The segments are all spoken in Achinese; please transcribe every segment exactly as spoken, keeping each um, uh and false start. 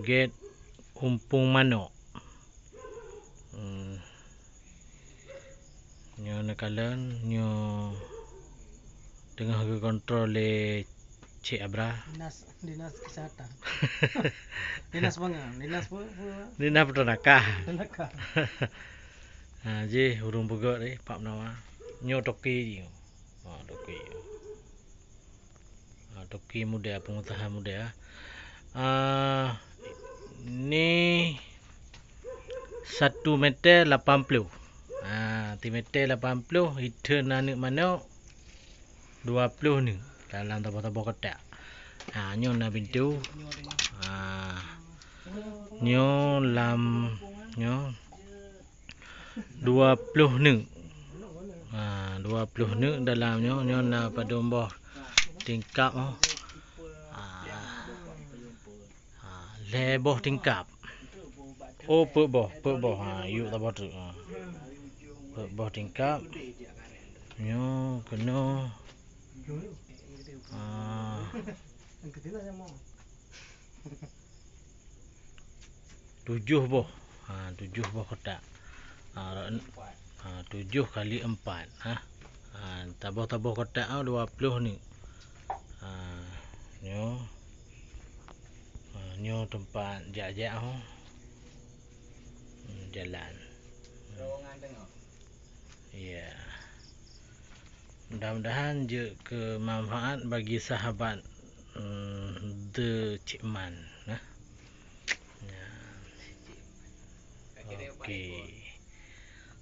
Gét umpung manok. Hmm. Nyoe neukalon, nyoe teungoh geukontrol lé Cék Abra. Dinas, dinas kesehatan. Dinas pangan, dinas pe-, pe-, Dinas peternakan. Peternakan. Ha, jih ureuëng peugöt deh, Pak Menawa. Nyoe toke jih. Ha, toke. Ha, toke muda, pengusaha muda. Ah, ni satu meter lapan puluh. Ha, satu meter lapan puluh, iteun aneuëk manok dua puluh neuk dalam saboh-saboh kotak. Ha, nyoe na pintoe. Ha, nyoe lam, nyoe dua puluh neuk. Ha, dua puluh neuk dalam nyoe, nyoe na padum boh tingkap, oh. Ha. Ha, lhèe boh tingkap. Oh, peuet boh, peuet boh. Ha, yuk saboh treuk. Ha. Peuet boh tingkap. Nyoe keunoe. Ha. Tujoh boh. Ha, tujoh boh kotak. Ha, ra-, ha, tujoh kali empat. Ha. Ha, saboh-saboh kotak, ha, dua puluh neuk. Ha, nyoe. Ha, nyoe teumpat jak-jak, ho. Hmm, jalan. Terowongan teungoh. Ya. Mudah-mudahan jeuet keu manfaat bagi sahabat, mm, The Cikman, nah. Ya. Oke.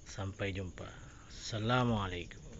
Sampai jumpa. Assalamualaikum.